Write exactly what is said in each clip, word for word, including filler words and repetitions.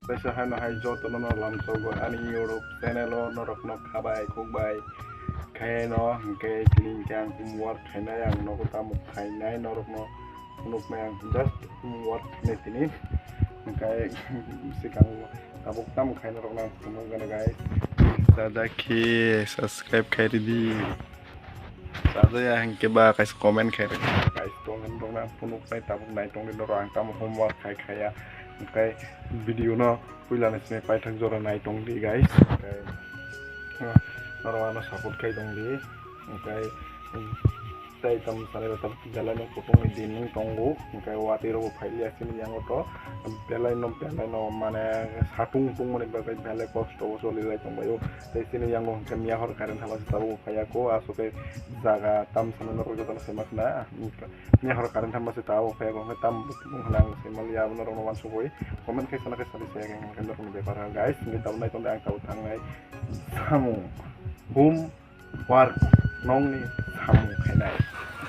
Teisa haino hai jotono no lamsogo ani YouTube channel o norokno khabai khukbai khaino, hwnkhe tini hwnkhe ang homework khainai, ang nogo tamo khainai norokno phunuknai, ang just homework khainai tini. Hwnkhe swkang tabuk tamo khaina rokno ang phunukgano guys. Sajak khe subscribe khai ridi. Chajaya hwnkhe ba kaisa comment khai rwkha. Guys, comment rokno ang phunuknai, tabuk nai tongdi norok, ang tamo homework khai khaya. Hwnkhe video no puila ni simi paithak jora nai tongdi guys. Hwnkhe, ah, norok ano support khai tongdi. Hwnkhe, um, tei tamo sanai rok belai no kutung ni din wng tongo. Hwnkhe watwi rok bo phailiya chini yango to belai no, belai no mane satung tungmani bagwi belai kosto o choli lai tongbaio. Tei chini yango hwnkhe miya hor current haba se tabuk phaiya kho, aswk khe jaga tam sana norok jotono saimak na. Miya hor current haba se tabuk phaiya kho, hwnkhe tam bwkhwna ang saimanliya, abo norokno uansukwi comment khe sana khe sadi saya khe hwnkhe norokni bepar ha guys, hwnkhe tabuk nai tongdi ang tabuk thangnai samung home work nokni samung khainai.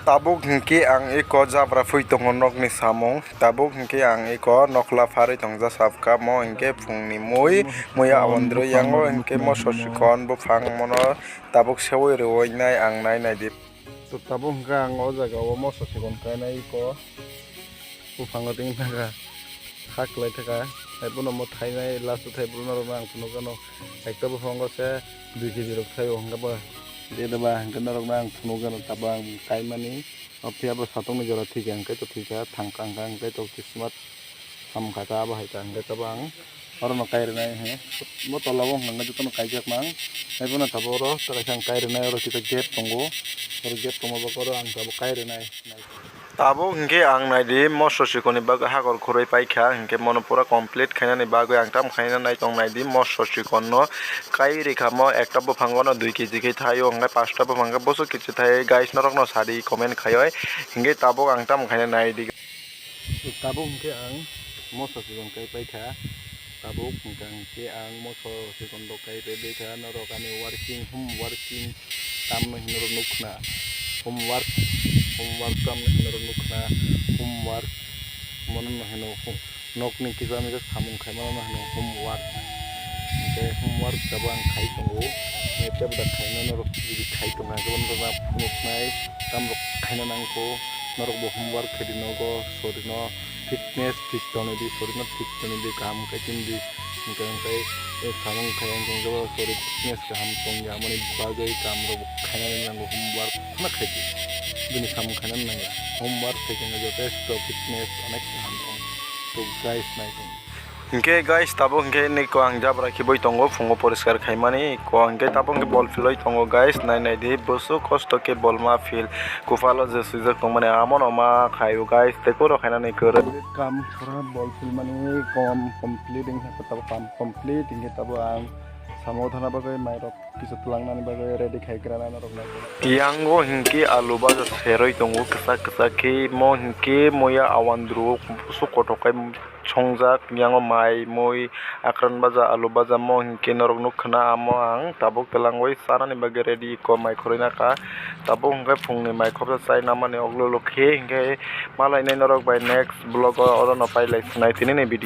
Tabuk hwnkhe ang eko jabra phui tongo nokni samung. Tabuk hwnkhe ang eko nokla pharwi tongja sabkha mo hwnkhe phungni mui, muya awandru yango hwnkhe moso chikon buphang mono tabuk seui rwui nai ang nai naidi. To tabuk hwnkhe ang o jaga o moso chikon kainai eko buphango tini thangkha, ha kwlai thangkha, hai bono mo thainai last o thai bono rokno ang phunukgano, ekta buphango se dui kg rok thaio hwnkhe bo, de de ba hwnkhe norokno ang phunukgano tabuk ang kaimani. Phiya bo satungni jora thwikha hwnkhe to thwikha, thangkha hwnkhe to kismat hamkha ta, abo hai ta hwnkhe tabuk ang orono kai rwnai he. Bo tola o hwnkhe jotono kaijak mang. Hai bono tabuk oro kaisa ang kai rwnai, oro kisa gate tongo. Oro gate tongma bagwi oro ang tabuk kai rwnai. Tabuk hwnkhe ang naidi moso chikonni bagwi hakor khurui paikha, hwnkhe mono pura complete khainani bagwi ang tamo khaina naitong naidi moso chikonno kai rikha mo ekta buphango no dui kg khe thaio, hwnkhe pasta buphang khe bwswk kg thai guys norokno sadi comment khaioi, hwnkhe tabuk ang tamo khaina naidi. Tabuk hwnkhe ang moso chikon kai paikha. Tabuk hwnkha hwnkhe ang moso chikon rok kai pai baikha, norok ani working, home working tamno hinwi norok nukkha na, home work, home work tamno hinwi norok nukkha na, home work mono no hino hu-, nokni kisa misa samung khaimano no hino home work. Hwnkhe home work tabuk ang khai tongo, tei tabuk da khaina norok jodi khai tongkha hwnkhe bono norok phunuknai tamrok khaina nangkho, norok bo home work khaidi nogo sorino. Fitness thik tonwi di, sorino thik tonwi di, kaham khe tini di. Hwnkhe hwnkhe, eh, samung khai ang tong jabo, sori fitness kaham tong ya, aboni bagwi kam rok bo khainani nango, home work phano khai di. Bini samung khainani nangya, home work khai khe jotesto fitness onek kaham tong. To guys, nai tong. Hwnkhe guys, tabuk hwnkhe nini ko ang jabra khibui tongo, phungo poriskar khaimani ko hwnkhe tabuk hwnkhe bol philoi tongo guys, nai nai di, bwswk kosto khe bol ma phil. Kuphalo je swijak tongmani amono ma khaio guys, tei kuro khainani kwrwi. Kam pura bol philmani kom complete wngkha, tabuk kam complete wngkhe tabuk ang samo thana bagwi mairok kisa twlangnani bagwi ready khai gra na norok nai. Yango hinkhe alu baja seroi tongo kwchak kwchak khe, mo hinkhe moya awandru bwswk kothok khai songjak, yango mai mui. Akran baja, alu baja mo hinkhe norok nukha na, amo ang tabuk twlangwi chanani bagwi ready ko mai khurui nakha. Tabuk hinkhe phungni mai khopsa chai namani ulo ulo khe hinkhe malainai norok bai next vlog o orono pailai sinai tini ni video.